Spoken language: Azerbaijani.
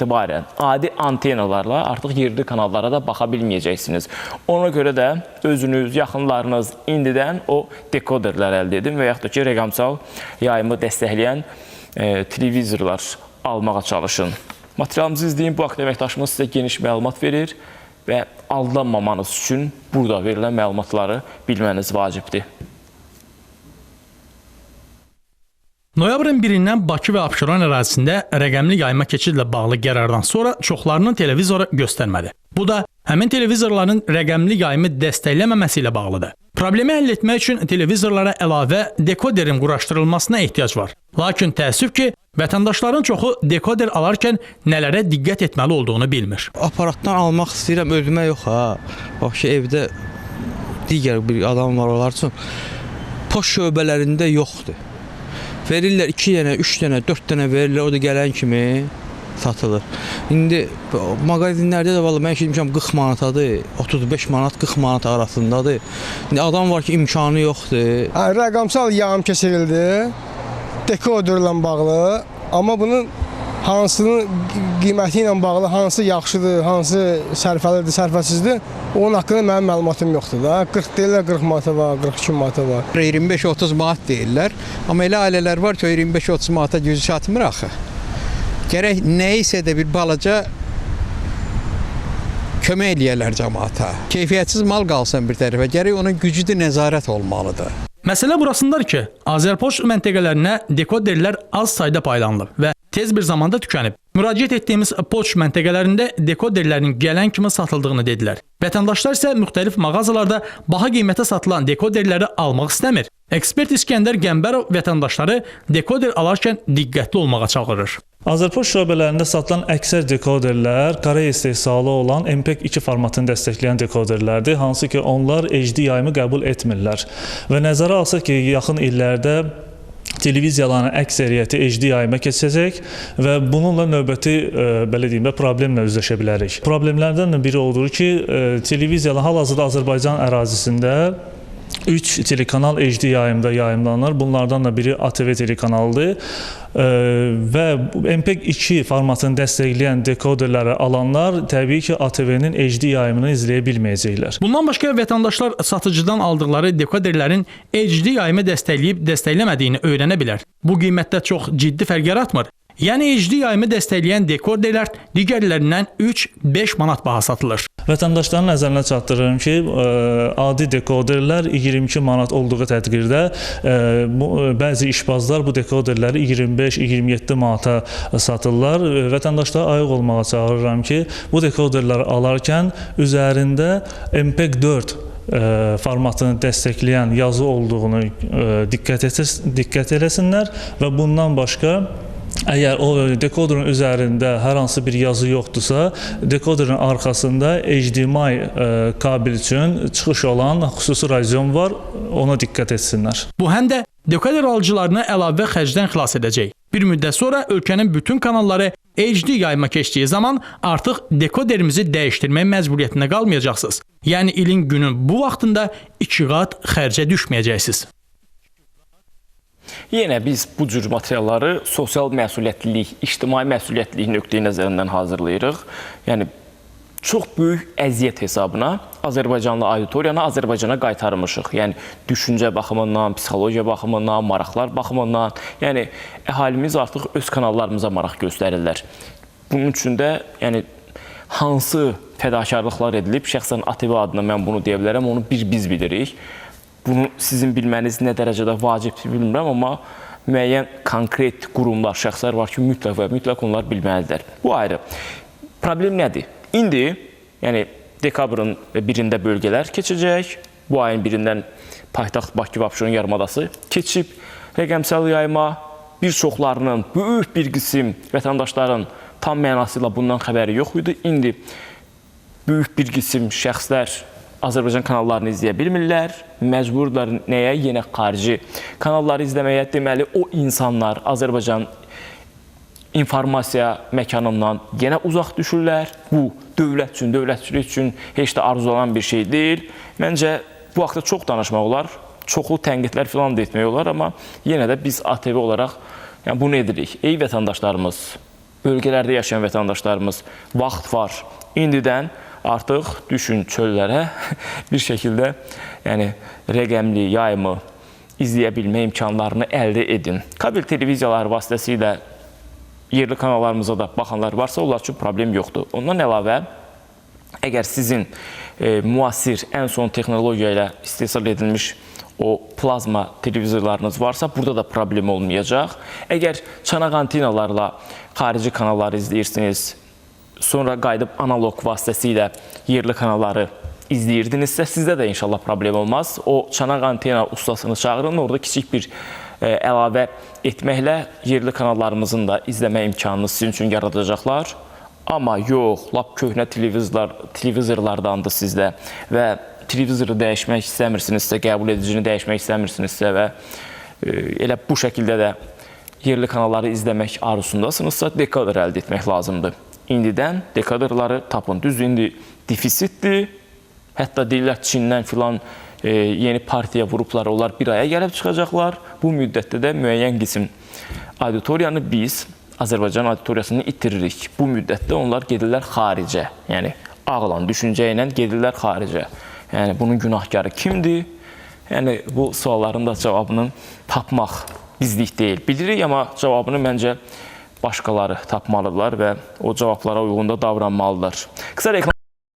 etibarən adi antenalarla artıq yerli kanallara da baxa bilməyəcəksiniz. Ona görə də özünüz, yaxınlarınız indidən o dekoderlər əldə edin və yaxud da ki, rəqəmsal yayımı dəstəkləyən televizorlar almağa çalışın. Materialımızı izləyin, bu haqda əməkdaşımız sizə geniş məlumat verir və aldanmamanız üçün burada verilən məlumatları bilməniz vacibdir. Noyabrın 1-dən Bakı və Abşeron ərazisində rəqəmli yayıma keçidlə bağlı qərardan sonra çoxlarının televizoru göstərmədi. Bu da həmin televizorların rəqəmli yayımı dəstəkləməməsi ilə bağlıdır. Problemi həll etmək üçün televizorlara əlavə dekoderin quraşdırılmasına ehtiyac var. Lakin təəssüf ki, vətəndaşların çoxu dekoder alarkən nələrə diqqət etməli olduğunu bilmir. Aparatdan almaq istəyirəm, özümə yox ha. Bax ki, evdə digər bir adam var onlar üçün. Poçt şöbələrində yoxdur. Verirlər 2 dənə, 3 dənə, 4 dənə verirlər, o da gələn kimi satılır. İndi mağazinlərdə də vallah mən eşitmişəm 40 manatadır, 35 manat, 40 manat arasındadır. İndi adam var ki, imkanı yoxdur. Hə, rəqəmsal yayım keçirildi, dekoderlə bağlı, amma bunun hansının qiyməti ilə bağlı, hansı yaxşıdır, hansı sərfəlidir, sərfəsizdir, onun haqqında mənim məlumatım yoxdur da. 40 deyirlər, 40 manata var, 42 manata var. 25-30 manat deyirlər, amma elə ailələr var ki, 25-30 manata gücü çatmır axı. Gərək nəyisə də bir balaca kömək eləyərlər camaata. Keyfiyyətsiz mal qalsın bir tərəfə, gərək onun gücü də nəzarət olmalıdır. Məsələ burasındadır ki, Azərpoçt məntəqələrinə dekoderlər az sayda paylanılıb və tez bir zamanda tükənib. Müraciət etdiyimiz poçt məntəqələrində dekoderlərin gələn kimi satıldığını dedilər. Vətəndaşlar isə müxtəlif mağazalarda baha qiymətə satılan dekoderləri almaq istəmir. Ekspert İskəndər Qəmbərov vətəndaşları dekoder alarkən diqqətli olmağa çağırır. Azərpoçt şöbələrində satılan əksər dekoderlər Koreya istehsalı olan MPEG-2 formatını dəstəkləyən dekoderlərdir, hansı ki onlar HD yayımı qəbul etmirlər. Və nəzərə alsaq ki, yaxın illərdə televiziyaların əksəriyyəti HD yayıma keçəcək və bununla növbəti belə deyim də problemlə üzləşə bilərik. Problemlərdən də biri odur ki, televiziyalar hal-hazırda Azərbaycan ərazisində 3 telekanal HD yayımda yayımlanır. Bunlardan da biri ATV telekanalıdır. Və MPEG-2 formatını dəstəkləyən dekoderləri alanlar təbii ki, ATV-nin HD yayımını izləyə bilməyəcəklər. Bundan başqa vətəndaşlar satıcıdan aldıqları dekoderlərin HD yayımı dəstəkləyib dəstəkləmədiyini öyrənə bilər. Bu qiymətdə çox ciddi fərq yaratmır. Yəni HD yayımı dəstəkləyən dekoderlər digərlərindən 3-5 manat baha satılır. Vətəndaşların nəzərinə çatdırıram ki, adi dekoderlər 22 manat olduğu təqdirdə bəzi işbazlar bu dekoderləri 25-27 manata satırlar. Vətəndaşlara ayıq olmağa çağırıram ki, bu dekoderləri alarkən üzərində MPEG-4 formatını dəstəkləyən yazı olduğunu diqqət eləsinlər və bundan başqa əgər o dekoderin üzərində hər hansı bir yazı yoxdursa, dekoderin arxasında HDMI kabel üçün çıxış olan xüsusi razyon var, ona diqqət etsinlər. Bu həm də dekoder alıcılarını əlavə xərcdən xilas edəcək. Bir müddət sonra ölkənin bütün kanalları HD yayıma keçdiyi zaman artıq dekoderimizi dəyişdirmək məcburiyyətində qalmayacaqsınız. Yəni ilin günün bu vaxtında 2 qat xərcə düşməyəcəksiniz. Yenə biz bu cür materialları sosial məsuliyyətlilik, ictimai məsuliyyətlilik nöqteyi nəzərindən hazırlayırıq. Yəni çox böyük əziyyət hesabına Azərbaycanlı auditoriyanı Azərbaycana qaytarmışıq. Yəni düşüncə baxımından, psixologiya baxımından, maraqlar baxımından, yəni əhalimiz artıq öz kanallarımıza maraq göstərirlər. Bunun üçün də yəni hansı fədakarlıqlar edilib, şəxsən ATV adına mən bunu deyə bilərəm, onu bir biz bilirik. Bunu sizin bilməniz nə dərəcədə vacibdir bilmirəm, amma müəyyən konkret qurumlar, şəxslər var ki, mütləq və mütləq onlar bilməlidirlər. Bu ayrı. Problem nədir? İndi, yəni dekabrın 1-də bölgələr keçəcək. Bu ayın 1-dən paytaxt Bakı və Abşeron yarımadası keçib rəqəmsal yayıma. Bir çoxlarının, böyük bir qism vətəndaşların tam mənası ilə bundan xəbəri yox idi. İndi böyük bir qism şəxslər Azərbaycan kanallarını izləyə bilmirlər, məcburdular nəyə? Yenə xarici kanalları izləməyə. Deməli, o insanlar Azərbaycan informasiya məkanından yenə uzaq düşürlər. Bu, dövlət üçün, dövlətçilik üçün heç də arzulanan bir şey deyil. Məncə, bu haqda çox danışmaq olar, çoxlu tənqidlər filan da etmək olar, amma yenə də biz ATV olaraq yəni, bunu edirik. Ey vətəndaşlarımız, Bölgələrdə yaşayan vətəndaşlarımız, vaxt var. İndidən artıq düşün çöllərə bir şəkildə, yəni rəqəmli yayımı izləyə bilmə imkanlarını əldə edin. Kabel televiziyaları vasitəsilə yerli kanallarımıza da baxanlar varsa, onlar üçün problem yoxdur. Ondan əlavə, əgər sizin müasir, ən son texnologiya ilə istehsal edilmiş o plazma televizorlarınız varsa, burada da problem olmayacaq. Əgər çanaq antenalarla xarici kanalları izləyirsiniz, sonra qayıdıb analog vasitəsilə yerli kanalları izləyirdinizsə, sizdə də inşallah problem olmaz. O çanaq antena ustasını çağırın, orada kiçik bir əlavə etməklə yerli kanallarımızın da izləmə imkanını sizin üçün yaradacaqlar. Amma yox, lap köhnə televizorlardandır sizdə və televizoru dəyişmək istəmirsinizsə, qəbul edicini dəyişmək istəmirsinizsə və elə bu şəkildə də yerli kanalları izləmək arzusundasınızsa, dekoder əldə etmək lazımdır. İndidən dekoderları tapın. Düzdür, indi defisitdir. Hətta deyirlər Çindən filan yeni partiya vurublar, onlar bir aya gəlib çıxacaqlar. Bu müddətdə də müəyyən qism auditoriyanı biz, Azərbaycan auditoriyasını itiririk. Bu müddətdə onlar gedirlər xaricə. Yəni ağlan, düşüncə ilə gedirlər xaricə. Yəni bunun günahkarı kimdir? Yəni bu sualların da cavabını tapmaq bizlik deyil. Bilirik, amma cavabını məncə başqaları tapmalıdırlar və o cavablara uyğun da davranmalıdırlar. Qısa reklam.